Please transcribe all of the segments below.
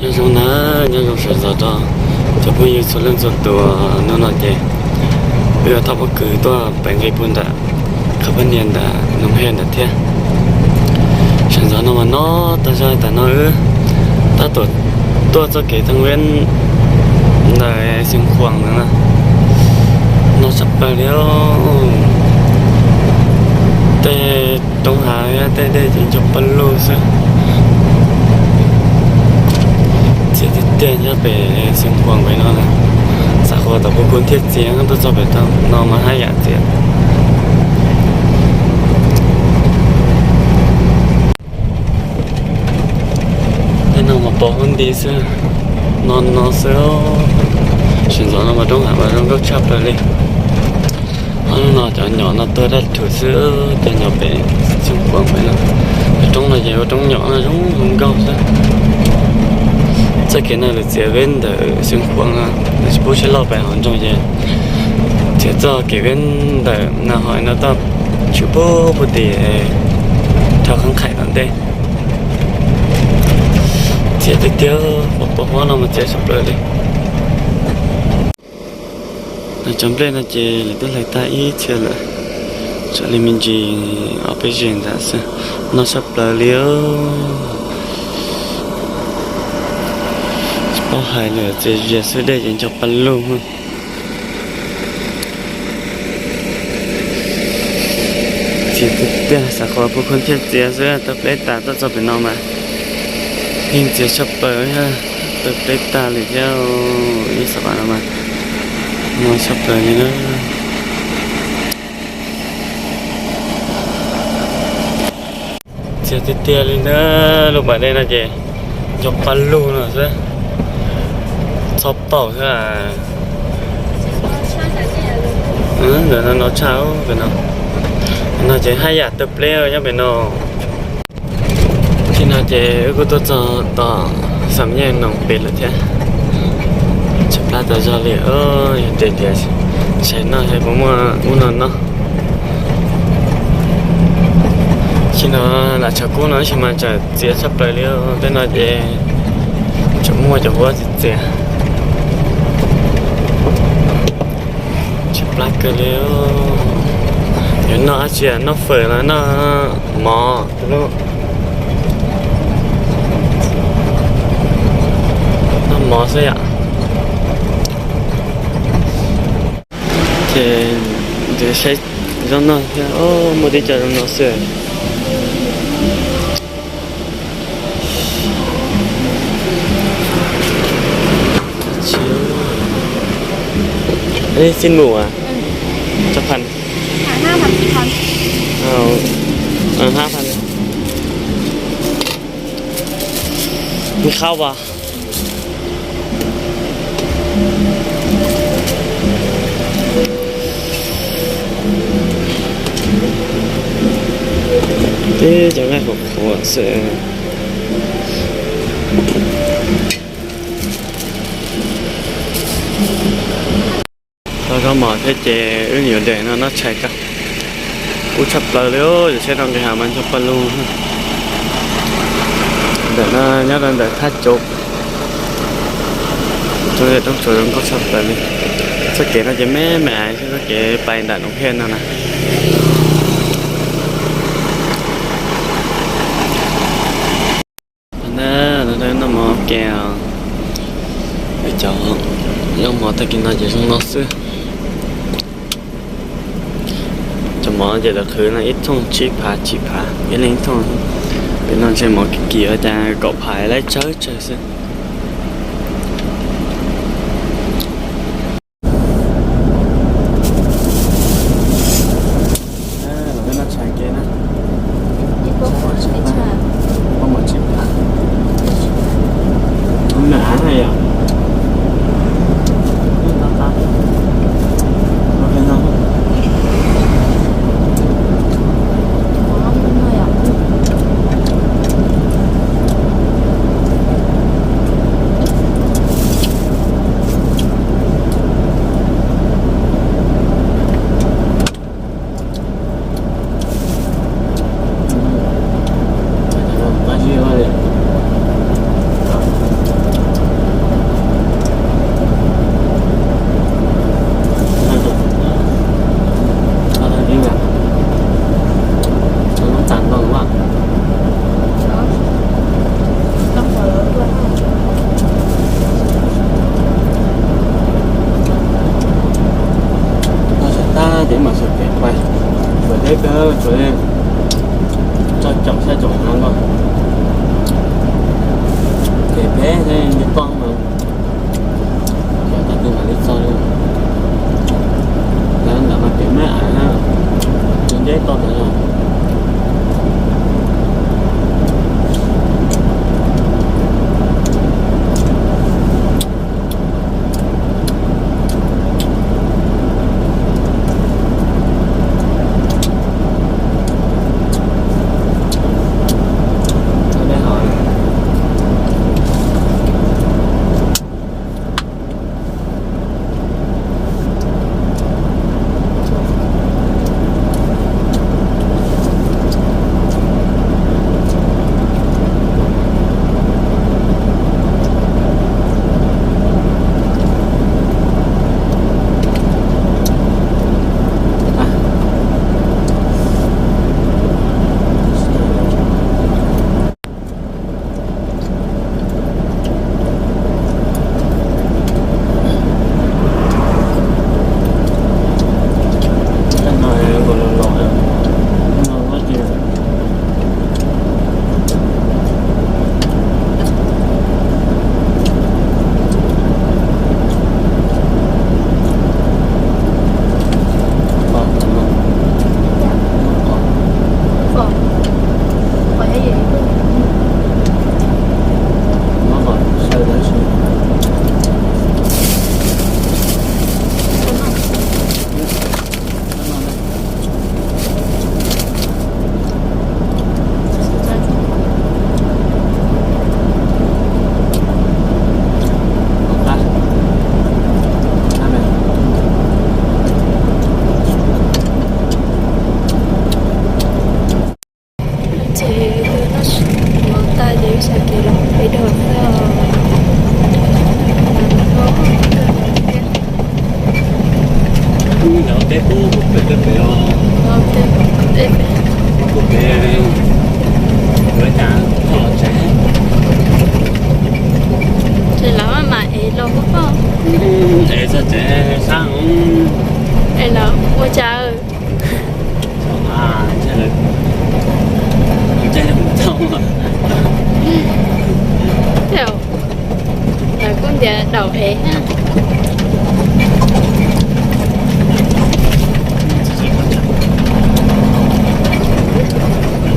Nyob zoo na, nyob zoo sawv ntxov rau cov phooj ywg txhua leej txhua tus. Hnub no ces wb yuav thauj pob kws tuaj pem nqis puag nram qhov poj niam ntawm Noov Hej ntawd thiab. Sawv ntxov no mas no tag zog tas no wb tab tom tuaj txoj kev thaj veb ntawm Xeev Khuam no na, no tshaj plaws li. Tej roob hav tej dej ces ncho paj lug xwb. Txias tiag tiag nyob pem Xeev Khuam pem no na. Xav qhuas tom Phu Khun thiaj txias, tuaj txog pem no mas haj yam txias. Tej no mas pos huab nti xwb, no no xwb. Sawv ntxov no mas roob hav mas zoo nkauj tshaj plaws li. Ob hnub no cov nyom no tuag daj rhuv xwb, cov nyom pem Xeev Khuam pem no. Cov roob no ces ua roob nyom no zoo nkauj xwb. Txoj kev no lawv txiav veb ntawm Xeev Khuam no, lawv tsis pub sib loj pem hauv nroog ces txiav txoj kev veb ntawm no hauv no tuaj tshwm pub puag tim rau qab qhaim tom ntej. Txias tiag tiag, pos huab no mas txias tshaj plaws li. Cov nplej no ces lawv twb hlais tag ib txhia lawm, tshuav li me ntsis ob peb zeg ntawd xwb, no tshaj plaws li. Tsis paub hais li, txias zias xwb, dej ces ncho paj lug. Txias tiag tiag, xav qhuas Phu Khun thiaj txias xwb, taw pleb tas tuaj txog pem no mas yeej txias tshaj plaws, taw pleb tag li thiab. Ib xav qhuas no mas no tshaj plaws li na. Txias tiag tiag li na, lub pas dej no ces ncho paj lug no xwb, txhob paum xwb. Ntawm no no tshaj pem no, no ces haj yam taw pleb nyob pem no. Txij no ces wb kuj tuaj txog tom Xam Yeej Noos pem lawm thiab. Tshaib plab tas zog li, yog tias ntshai noj es puas muaj ub no noj. Txij no lam tshav kub no tab sis mas tseem txias tshaj plaws li, tej no ces tseem muaj cov huab txias txias. Tshaib plab kawg li. Yuav noj dab tsi, noj fawm los noj mov? Noj mov xwb yom. Ces saib zoo no thiab, muaj tib co zoo no xwb. Ê, xin mũ à? Cho phần. Ờ, hai phần. Mì khao à? Tib cov nqaij qhuav qhuav xwb. Tau zaub mov thiab ces wb yuav daim no noj tshais tso. Kub tshaj plaws li, yus saib rau nqis hav mas ncho paj lug. Ntawm no nyob rau ntawm thaj tsua, roob tsua zoo nkauj tshaj plaws li. Txoj kev no ces me me xwb, txoj kev pais nram Noov Hej no na. Noj mov ke, cov zaub mov tag kis no ces zoo no xwb. Cov mov ces lawv qhwv no ib thooj tsib phav tsib phav, ib leeg ib thooj. Pem no ntshe mov kim kim ua cas kaum phav lawm tsawg tsawg xwb. Tsuas tso caum xya caum no los ces peb thiab nce toj mas, ces tau twg mam li txog li. Lawv ntawd mas tias maj av na, tus nceb toj ntawd los. Ces tab sis no tas ces wb sawv kev los pem dog xwb os. Ntawm teb pub pem pem os. Pub pem, yuav cas txog tsev. Ces lawv mam ev los pub pom. Ev txog tsev sab. Es lawv ua cas? Thiab lawv kuj ntiav daum ev na.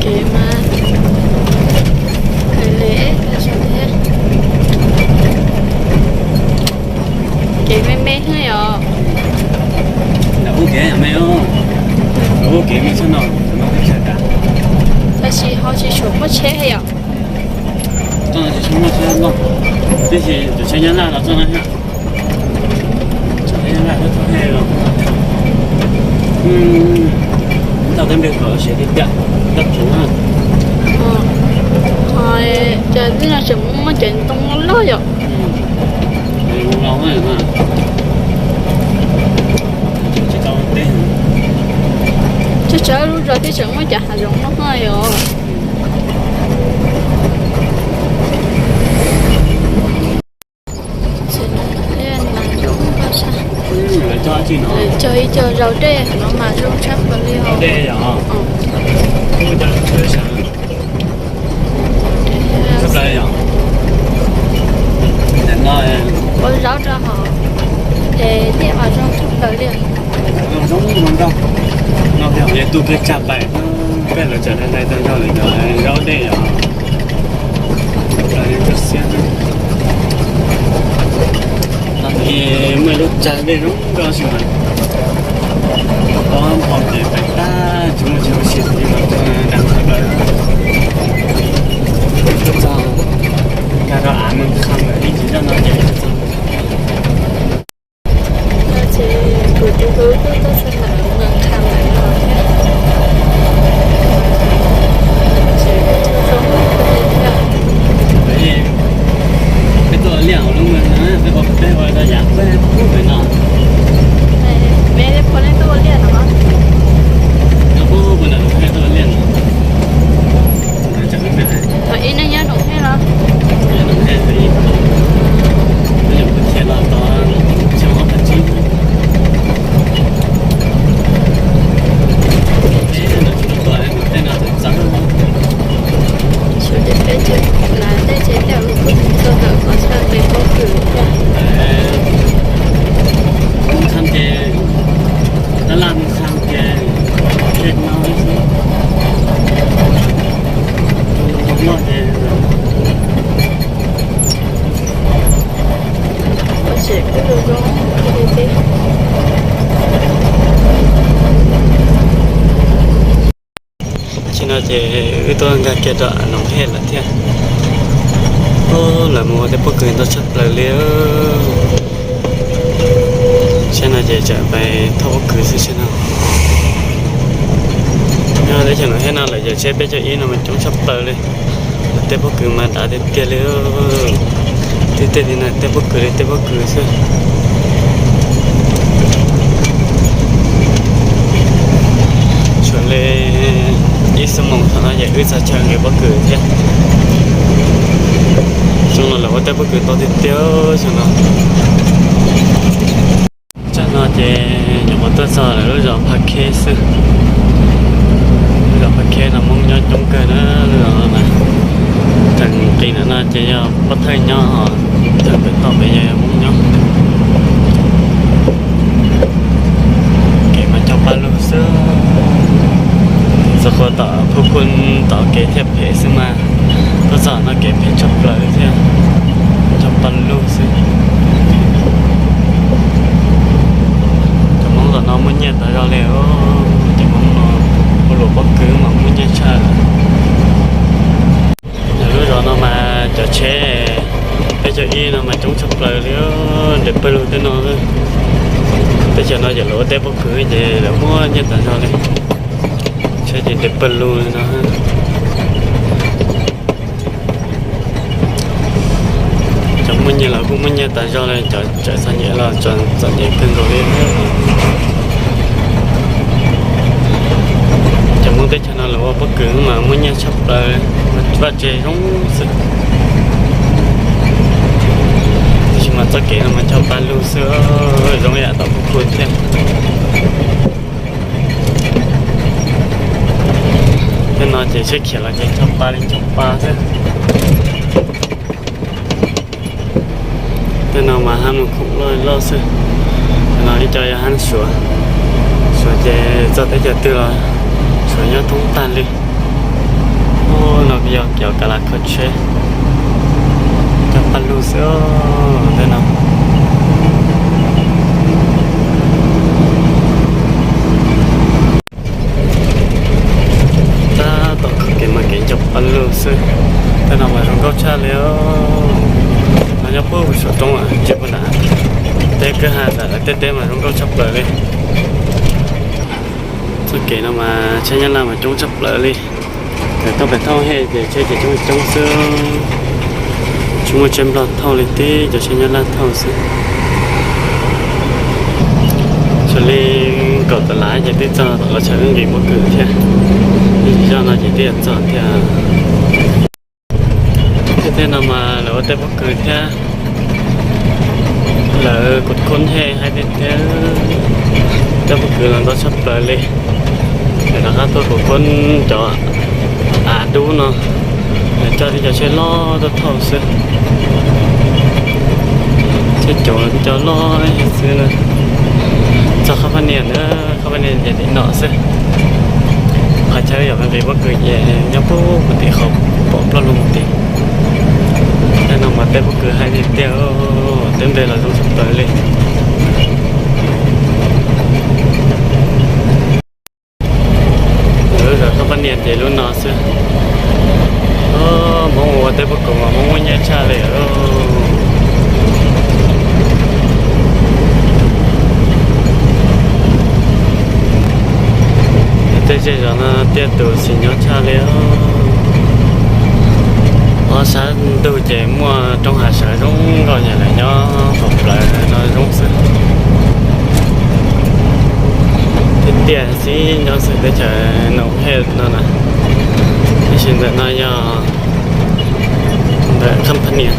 Kev mas kawg li, kev me me thiab yom. Ntawm ub kev me, ntawm ub kev me tshaj no, no tshaj tas. Tab sis ho tsis tshua muaj tsheb yom. Txoj no tsis tshua muaj tsheb no, tiam sis cov tsheb Nyab Laj los txoj no thiab. Txoj Nyab Laj thiab txoj no los tau tej npe kom siav tiag tiag, txoj tsuv na. Ho cov tib no tseem muaj cov ntoo loj yom. Tsis tau teb. Tsawg tsawg lub zos thiab tseem muaj cov hav zoov no yom. Lawv cog ib co zaub dej no mas zoo tshaj plaws li os. Ua zaub rau hauv es dej mas zoo tshaj plaws li. Zoo zoo nkauj. No yog tu peb tsag pais, peb lawv tseem dai dai tau nrog lawv cov zaub dej os. No ces muaj ib lub tsag dej zoo nkauj si mas, ob npog ces pais tag tsis muaj tsis ua si li mas, dag tshaj plaws. Txog nkag rau av Moos Kham lawm, ib chim zoj no ces txog. Ces kuv tus hlub kuj tuaj txog ntawm Moos Kham lawm no thiab. Ces kuj zoo nkauj kawg li thiab. Peb tuaj liaj lub moos no, peb ua, peb ua rau yav peb pub pem no. Peb pub pem no, peb tuaj liaj no. Thaum ib neeg nyob Noom Hej los? Nyob Noom Hej, peb yuav khiav los tod xyoo ob phav tsib. Tseem kuj zoo zoo li thiab. Tam sim no ces wb tuaj nkag kiag rau Noom Hej lawm thiab. Ub, lawv mus ua tej pob kws ntau tshaj plaws li. Tsheb no ces tseem pais thauj pob kws xwb tsheb no. Nyob teb chaws Noom Hej no lawv cov tsheb peb caug ib no mas coob tshaj plaws li. Tej pob kws mas dav tiag tiag li. Tej tej li no tej pob kws li tej pob kws xwb. Tshuav li ib xuab moos thaum no ces wb txog chaw nqis pob kws thiab. Xyoo no lawv ua tej pob kws ntau tiag tiag xyoo no. Tsam no ces nyuam qhuav tuaj txog lawv lub zos Pha Khej xwb. Lub zos Pha Khej no Hmoob nyob coob kawg na, lub zos no na. Tseem nqis ntawm no ces yog pov thawj nyob, tseem pem toj pem yog Hmoob nyob. Kev mas cog paj lug xwb. Txog qhov tom Phu Khun tom kev thiaj phem xwb mas, tuaj txog no kev phem tshaj plaws thiab, cog paj lug xwb. Cov Hmoob tom no muaj nyiaj tas zog li, cov Hmoob no ua luam pob kws mas muaj nyiaj tshaj. Lub zos no mas cov tsheb peb caug ib no mas coob tshaj plaws li, nres pawg lug tej no. Teb chaws no ces lawv ua teb pob kws ces lawv muaj nyiaj tas zog li, tsheb ces nres pawg lug li no. Cov muaj nyiaj los kuj muaj nyiaj tas zog li, cov tseem txom nyem los tseem txom nyem kawg nkaus li. Cov Hmoob teb chaws no lawv ua pob kws mas muaj nyiaj tshaj plaws, vaj tse zoo xwb. Tab sis mas txoj kev no mas cog paj lug xwb, zoo yam tom Phu Khun thiab. Tej no ces tsheb khiav los ces cog paj li cog paj xwb. Tej no mas hab mus khoom loj loj xwb. Tej no ib co yog hab Suav, Suav ces txog teb chaws twg los Suav nyob thoob tag li. Ub, no yog cov kav las kho tsheb, cog paj lug xwb tej no. Tab tom qhov kev mas kev cog paj lug xwb. Tej no mas zoo nkauj tshaj li. No nyob puag saum roob tsis puag nram teb kwj ha ntawm lawv tej teb mas zoo nkauj tshaj plaws li. Txoj kev no mas tsheb Nyab Laj mas coob tshaj plaws li. Thaum tuaj pem thauj hej ces tsheb ces coob coob xwb. Tsis muaj tsheb Nplog thauj li, tib cov tsheb Nyab Laj thauj xwb. Xws li kaum tawm lav ces twb txog tom qhov chaw wb nqis pob kws thiab. Ib zoj no ces twb yuav txog thiab. Tej tej no mas lawv ua tej pob kws thiab. Lawv kuv khoob hej haib tiag tiag, tej pob kws los ntau tshaj plaws li. Lawv rov qab tuaj kuv khoob cov av dub no, lawv coj tib cov tsheb loj tuaj thauj xwb. Tsheb caum cov loj xwb na. Txog qhov pab nias na, qhov pab nias ces tim no xwb. Qhov chaw yog nqis pob kws ces nyob puag tim qhov pom ploj lug mus tid. Tej no mas tej pob kws haib tiag tiag, tej npe los zoo tshaj plaws li. Lub zos qhov pab nias ces lub no xwb. Hmoob ua tej pob kws mas Hmoob muaj nyiaj tshaj li. Tej zej zos no tiaj tus xis nyob tshaj li. Ob sab ntug ces muaj roob hav sawv zoo nkauj, yam lawv nyob hauv plawv no zoo xwb. Tiaj tiaj xwb nyob xwm teb chaws Noom Hej no na, tab sis ntawm no yog ntawm qhab pab nias.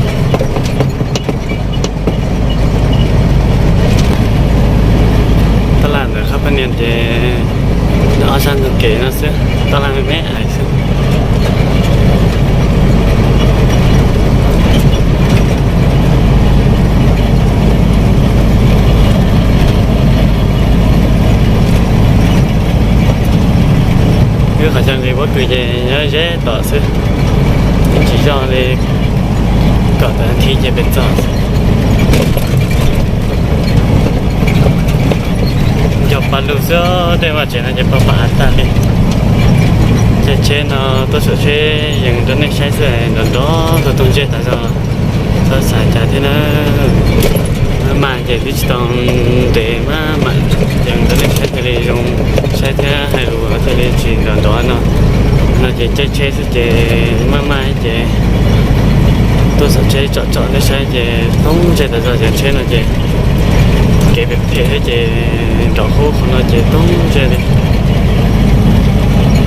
Tab laj ntawm qhab pab nias ces ntawm ob sab ntug kev no xwb, tab laj me me ais xwb. Wb qhov chaw nqis pob kws ces nyob ze tom xwb, tsis zog li, kaum tawm thib ces pem txog xwb. Paj lug xwb, tej vaj tsev no ces paj paj hav tag li. Ces tsheb no tuaj saum tsheb yees rau nej saib xwb, nrov nrov tuaj tus ntsej tas zog. Txhob xav cas thiab na. Maj maj ces twb tsis tau ntev maj mam yees rau nej saib thiaj li zoo saib thiab hais lus thiaj li tsis nrov nrov no. No ces caij tsheb xwb ces maj maj ces tuaj saum tsheb tsom tsom nej saib ces toob ntsej tas zog, ces tsheb no ces kev phem phem thiab ces nrov hub qhov no ces toob ntsej li.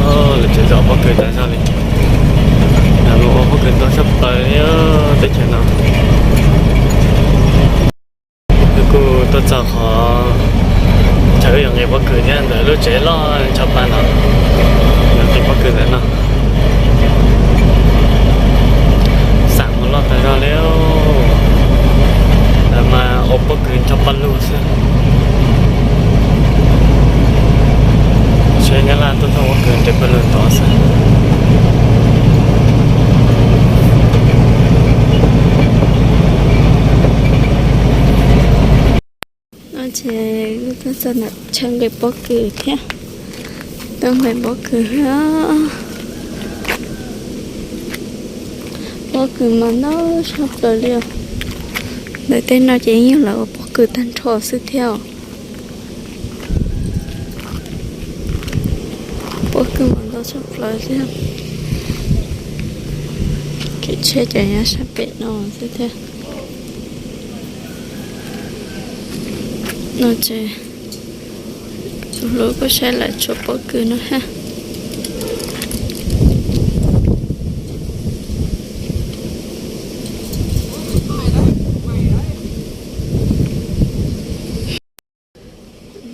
Lawv tseem zov pob kws tas zog li. Lawv ua pob kws ntau tshaj plaws li teb chaws no. Wb kuj tuaj txog qhov chaw wb yuav nqis pob kws thiab, ntawm lub tsev loj ncho pa no, yuav nqis pob kws ntawm no. Xam mus loj tas zog li. Lawv mas ua pob kws ncho pa lug xwb. Tsheb Nyab Laj tuaj txog pob kws nres pa lug tod xwb. No ces wb tuaj txog ntawm chaw nqis pob kws thiab. Tuaj nqis pob kws thiab. Pob kws mas ntau tshaj plaws li os. Ntawm tej no ces yeej yog lawv ua pob kws tag nrho xwb thiab os. Pob kws mas ntau tshaj plaws thiab. Kev tsheb ces nyob sab pem no xwb thiab. No ces tus hlub kuj saib lawv tso pob kws no thiab.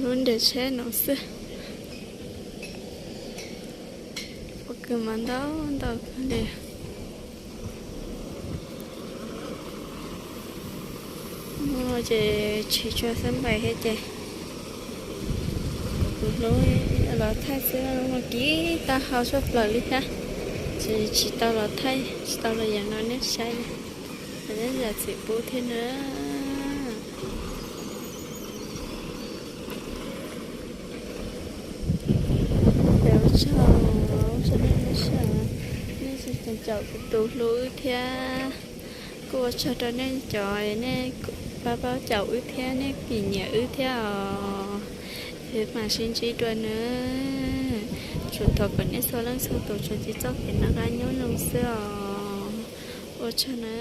Lub nres tsheb no xwb. Pob kws mas ntau ntau kawg li. Hnub no ces tsis tshua xab npais thiab ces kuv hlub los thaij xwb, mus kiv taub hau tshaj plaws li thiab. Ces tsis tau los thaij, tsis tau los yees rau nej saib li. Ces nej zam txim pub thiab na. Ces ua tsaug, ua tsaug nej, nej caum kuv tus hlub wb thiab. Kuj ua tsaug rau nej cov nej pab pab caum wb thiab nej phim nyiam wb thiab os. Ces mam sib ntsib dua na. Tsuas thov kom nej txhua leej txhua tus tsuas ntsib txoj kev noj qab nyob zoo xwb os. Ua tsaug na.